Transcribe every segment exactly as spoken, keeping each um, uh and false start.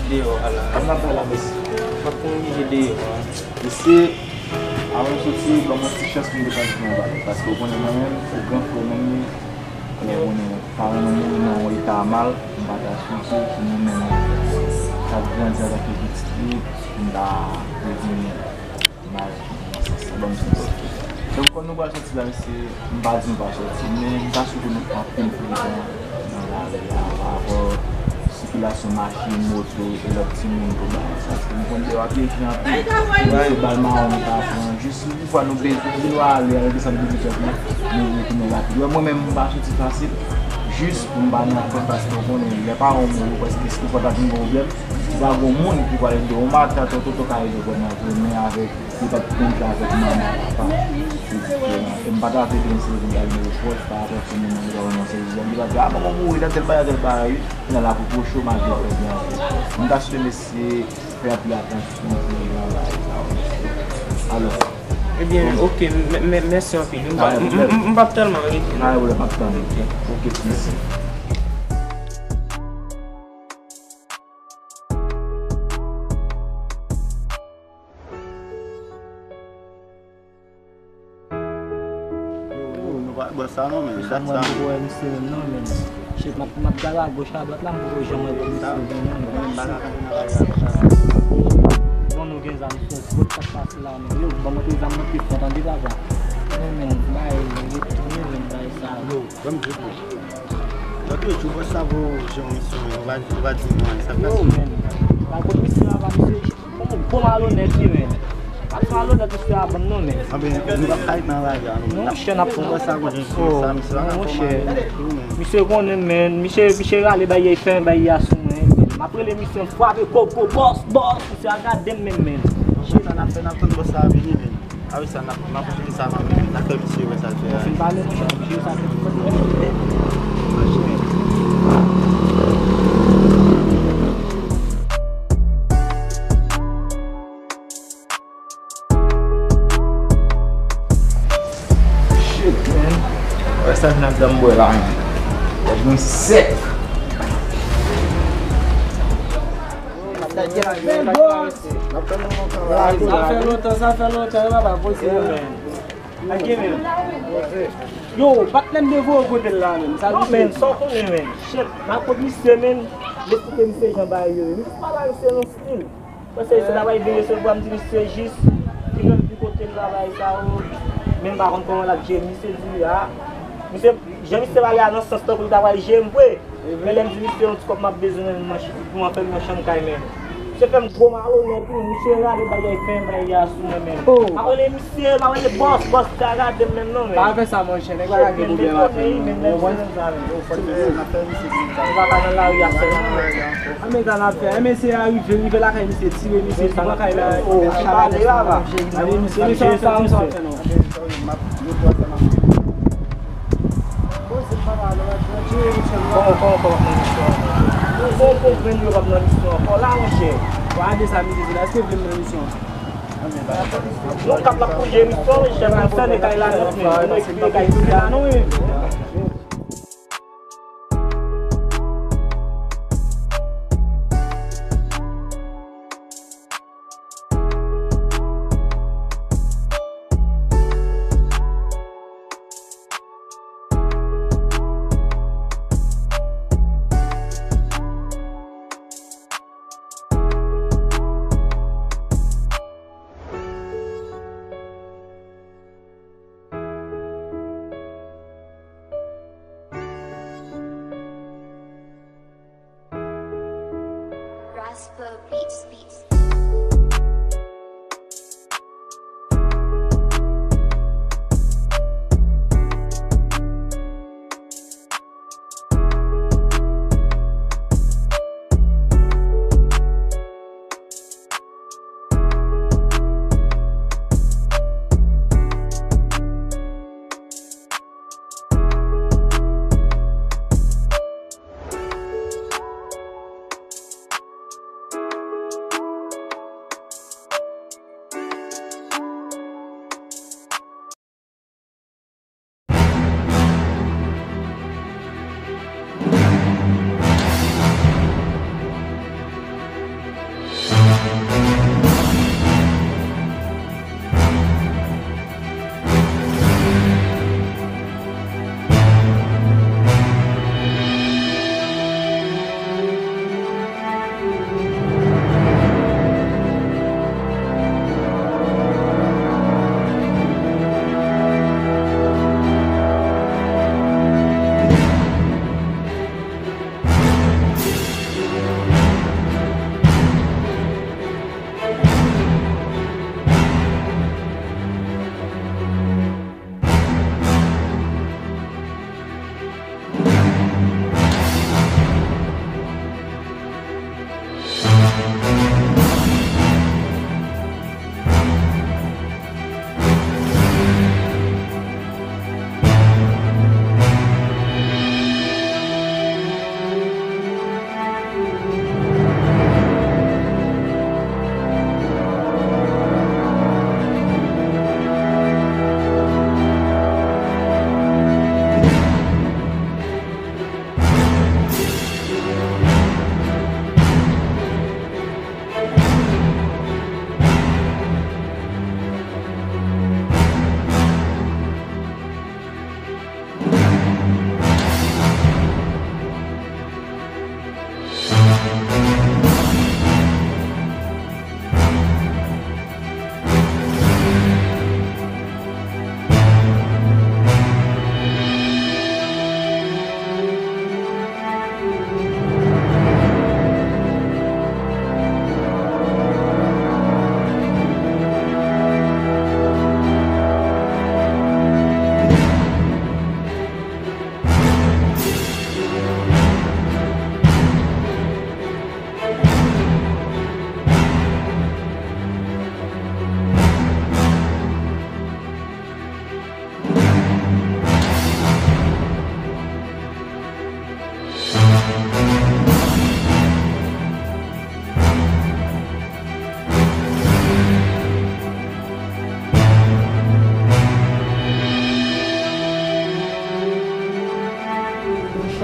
Deyò a la. Kòm n ap bay la, mesye. M ap oblije deyò a. Mesye, avan m soti, ban m yon ti chans pou m te ka di yon bagay. Paske w konnen mwen menm, se gran frè w menm li. Ou konnen, paran nou mouri nan yon eta mal, m pa ta swete pou nou menm k ap grandi antanke pitit li, pou n ta devni imaj li nan sans sa. Ban m di w. Donk, kòm nou pral soti la, mesye, m pa di nou pa soti, men m ta swete nou pran anpil pridan nan lari a, pa rapò sikilasyon machin, moto e lòt timoun pou bagay sa. Paske nou konn deyò a pyeje anpil. Se bal mawon nou ta pran. Jis si toutfwa nou pe, nou vin ale avèk desann de vitès nou, nou retounen rapid. Wè, mwen menm, m pa soti fasil. Jis pou m pa nan afè, paske w konnen, lè paran w mouri, prèske si toutfwa ta vin gen pwoblèm, si pa gen moun ki pral ede w, yon matant, yon tonton ka ede w, men avèk li pa t konn fè avèk manman, papa. Se diferan. E m pa ta vle gen se vin bay move pwòch pa rapò timoun nan li pa wè nan sezi. Li pa di, "A, manman mouri nan tèl bagay, tèl bagay, wi." Kounye a l ap repwoche w malgre w fè byen anpil. M ta swete mesye fè anpil atansyon pou yo nan bagay sa yo, mesye. Alò. Ebyen, oke, m- m- mèsi anpil. M pa- m- m- m p ap tèlman rete. Pa gen pwoblèm, m ap tande. Oke, mèsi. Yo, yo, nou pa bò sa non, men. Sa mwen poko wè misye menm non, men. Shit, m ap, m ap gade agoch adwat la, m poko janm wè misye menm non, men. Bon, nou gen zam, misye, se bòt k ap pase la, men. Yo, ban mwen te zam nan pi fò, tande, papa. Men, men, bay, retounen, men, bay sa. Yo, ban m di w. Lòt jou, bòs la voye w jwenn misyon, ou pa, ou pa di mwen, sa k pase? Yo, men. Pa kot misye a, pa misye. Bon, bon malonèt li, men. Pa t malonèt misye a ban m non, men. Anben, nou p ap kay nan lari a, non. Non, monchè, n ap fon sa, kote misye sa, misye pa ka fè malonèt tou, men. Misye konnen, men. Misye, misye rale bay, fè bay a sou mwen. M ap rele misye, m frape kòb, kòb, bòs, bòs. Misye a gade m menm, men. Sa n ap fè, n ap tann bòs la vini, men. Apre sa, n ap, n ap fini sa, n ap, n ap fè misye wè sa l fè a. Ou fin pale, monchè, misye sa fè tout kote. Shit, man. Wè sa vin ap dan m bwè la, man. Wè nou sèk. Sa fè lontan, sa fè lontan, yo papa poze yo, men. Yo, patnè m te voye kote l la, men. Sa non, men, sa w konnen, men. Shit, m ap kot misye, men. M esplike misye jan bagay yo ye. Misye pa ba misye yon stil. Paske se travay veye sèl fwa m di misye jis. Ki lòt di kote l travay sa yo. Men m pa konn kòman l ap jere. Misye di, a. Misye, jan misye pale a nan sans tankou li ta pral jere m vre. Men lè m di misye yon ti kòb m ap bezwen nan men mwen, pou mwen fè l nan chanm kay men. Misye fè m gwo malonèt wi, misye rale bagay fen bagay a sou mwen menm. M ap rele misye, m ap rele bòs, bòs pa gade m menm non men. Pa fè sa monchè, nèg la ka gen pwoblèm avè nou. Ou konprann? Nou pa ka nan lari a sèlman. A men sa n ap fè, men se a rive, rive lakay misye, tire misye, tire lakay la. Ale misye, misye sa, sa, sa fè non. Kòman, kòman, kòman w ap nan misyon an? Kòman w konprann yo p ap nan misyon ankò la, monchè? Gade sa misye di la, èske w vle m nan misyon an? Non, k ap la pou jere misyon, chèf konsène kay la nèt, men, nou ekspire kay la, non, wi. Raspa Beats, Beats.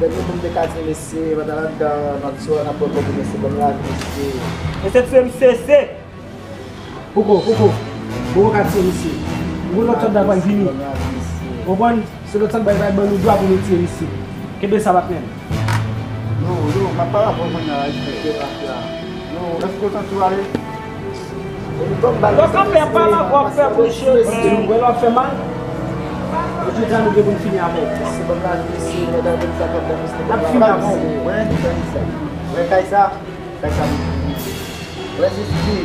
Dènye moun te ka tiye mesye, pandan l anndan, nan ti wè nan pwòp mesye, ban m lavi mesye. Mesye tiye misye, se. Poko, poko. Poko ka tiye misye. Yon lòt sòlda pral vini. Ou konprann? Se lòt sòlda pral ban nou dwa pou nou tiye misye. Kenbe sa, patnè m. Yo, yo, m ap pale avè w kounye a, respè. Yo, èske w santi w ale? Donk, anpè pa la w ap fè pou cheri. Ou wè l ap fè mal. Jodi a nou gen pou n fini avè l. N ap fini avè w. Wè, wè kay sa, kay sa. Wè, se ki,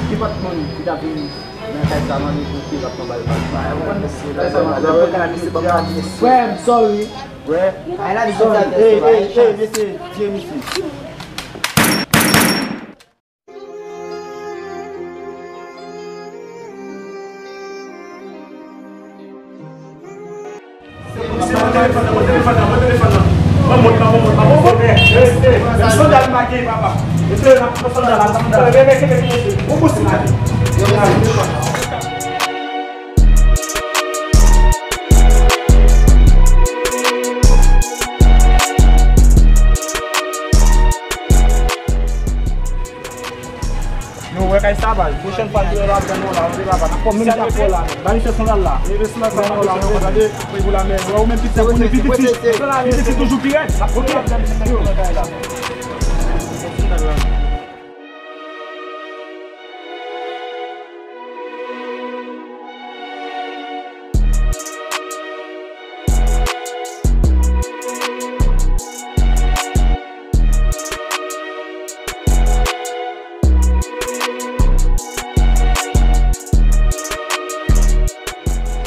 ki pòt moun ki ta vin nan kay sa, mande pou ki l ap nan bal, bal. Frè m, sorry. Wè, sorry. Ey, ey, ey, mesye, vye mesye. Yo, wè kay sa, baz. Pwochèn fwa, nou la, nou la, nou la, n ap fè menm jan la. Ba misye sandal la. Leve sandal sa, nou la, nou la, gade, pou la men. Wè, ou menm, pitit, pitit, pitit, pitit, toujou pi rèd. Ok. Yo.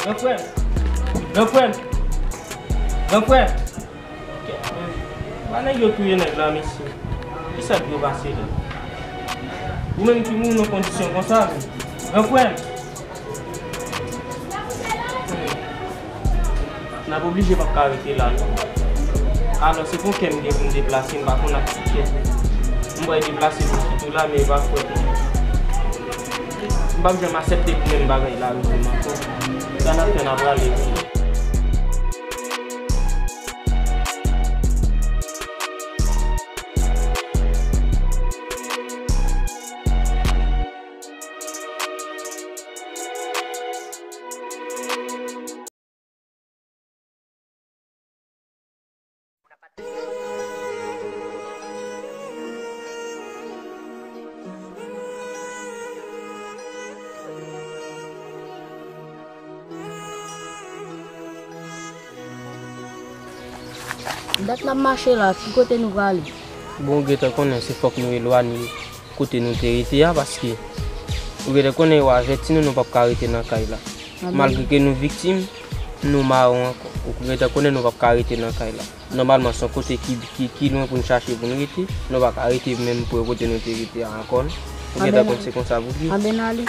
Gran frè m! Gran frè m! Gran frè m! Ba nèg yo touye nèg la, mesye. Kisa k dwe pase la? Ou menm ki mouri nan kondisyon konsa, men. Gran frè m! N ap oblije p ap ka rete la, non. Alò, se pou kè m gen pou m deplase, m pa konn ak ki kè. M pral deplase pou kite w la, men e pa fòt mwen. M p ap janm aksepte pou menm bagay la rive m ankò. Sa n ap fè, n ap rale. Dat n ap mache la, ki kote nou prale? Bon, ou gentan konnen se fòk nou elwanye kote nou te rete a, paske ou gentan konnen yo avèti nou, nou p ap ka rete nan kay la. Malgre ke nou viktim, Nou mawon ankò. Ou gentan konnen nou p ap ka rete nan kay la. Nòmalman, se yon kote ki, ki, ki lwen pou n chache pou n rete. Nou pa ka rete menm pre kote nou te rete a ankò, non. Ou gentan konn se konsa pou l ye. Anben n ale.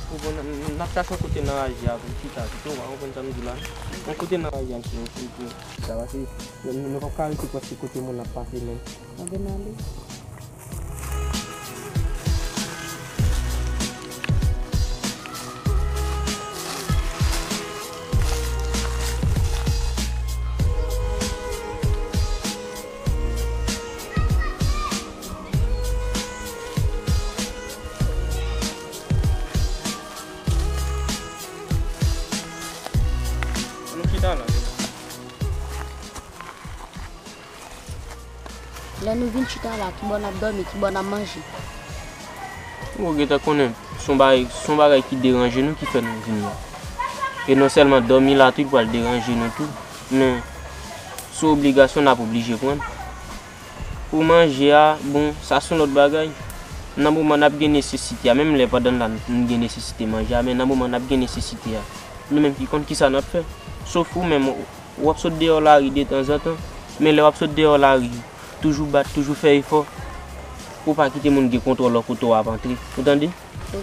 Ou konn, n ap chache yon kote nan raje a pou n chita pito, w pa konprann sa m di la, non? Yon kote nan raje a, misye, misye, misye chita, paske nou, nou, nou p ap ka rete prèske kote moun ap pase menm. Anben n ale. Ann nou chita la. Lè nou vin chita la, kibò n ap dòmi, kibò n ap manje? Ou gentan konnen, se yon bagay, se yon bagay ki deranje nou ki fè nou vin la. E non sèlman dòmi la tou, li pral deranje nou tou, men se obligasyon n ap oblije pran. Pou manje a, bon, sa se yon lòt bagay. Nan moman n ap gen nesesite a, menm lè pandan n la, n gen nesesite manje a, men nan moman n ap gen nesesite a, nou menm ki konn kisa n ap fè. Sof ou menm, w ap sot deyò lari detanzantan, men lè w ap sot deyò lari, toujou bat, toujou fè efò pou w pa kite moun gen kontwòl lò kote w ap antre. Ou tande?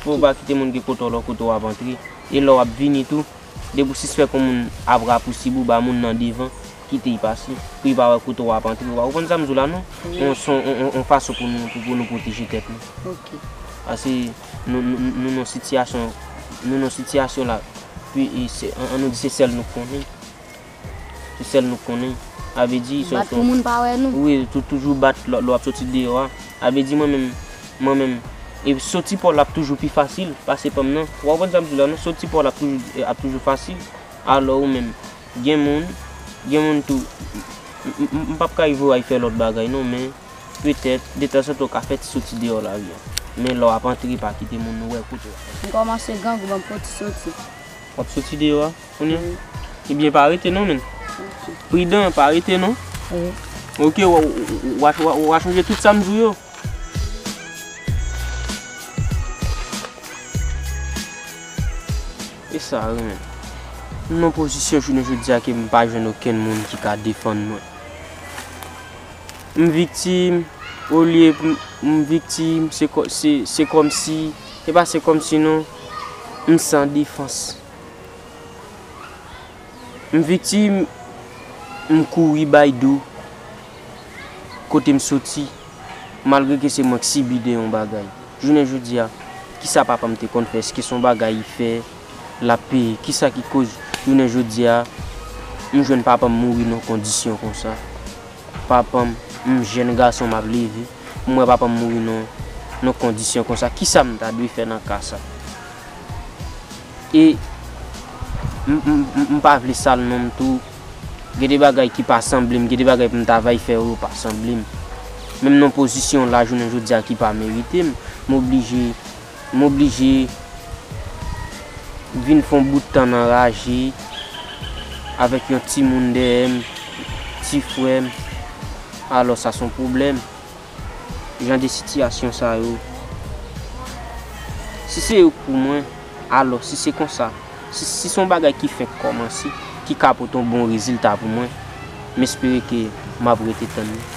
Pou w pa kite moun gen kontwòl lò kote w ap antre. E lè w ap vini tou, depi w sispèk yon moun ap rapousib ou, ba moun nan devan, kite l pase, pou l pa wè kote w ap antre. Ou pa konprann sa m di w la, non? Wi. Yon, se yon, yon, yon, yon fason pou nou, pou, pou nou pwoteje tèt nou. Ok. Paske nou, nou, nou, nou nan sitiyasyon, nou nan sitiyasyon la, pi, e se, an, an nou di se sèl nou konnen. Se sèl nou konnen. A vle di, se, bat se pou moun pa wè nou. Wi, tou, toujou bat lè, lè w ap soti deyò a. A vle di, mwen menm, mwen menm, e soti pa w la ap toujou pi fasil pase pa m nan. Ou konprann sa m di w la, non? Soti pa w la ap toujou, ap toujou fasil. Alò, ou menm, gen moun, gen moun tou, m, m, m, m p ap ka voye w al fè lòt bagay, non, men petèt, detanzantan, w ka fè ti soti deyò lari a. Men lè w ap antre, pa kite moun wè kote w ap antre. M kòmanse grangou, ban m fè yon ti soti. W ap soti deyò a? Kounye a? Wi. Ebyen, pa rete non, menn. Ok. Pridan, pa rete non. Wi. Ok, w a, w a, w a, w a chonje tout sa m di w yo. E sa, wi, menn. M nan pozisyon jounen jodi a ke m pa jwenn okenn moun ki ka defann mwen. M viktim, olye pou m, m viktim, se kò-, se, se kòmsi, se pa se kòmsi non, m san defans. M viktim, m kouri bay dou kote m soti, malgre ke se mwen k sibi de yon bagay. Jounen jodi a, kisa papa m te konn fè? Èske se yon bagay li fè, l ap peye? Kisa ki koz jounen jodi a, m jwenn papa m mouri nan kondisyon konsa? Papa m, m jèn gason m ap leve, m wè papa m mouri nan, nan kondisyon konsa. Kisa m ta dwe fè nan ka sa? E m, m, m, m pa vle sal non m tou. Gen de bagay ki pa sanble m, gen de bagay pou m ta va fè yo pa sanble m. Men m nan pozisyon la jounen jodi a ki pa merite m. M oblije, m oblije vin fè yon bout tan nan raje avèk yon timoun dèyè m, ti frè m. Alò sa se yon pwoblèm. Jan de sitiyasyon sa yo, si se yo k pou mwen, alò, si se konsa, si, si se yon bagay ki fenk kòmanse, ki ka pote yon bon rezilta pou mwen, m espere ke m ap rete tann li.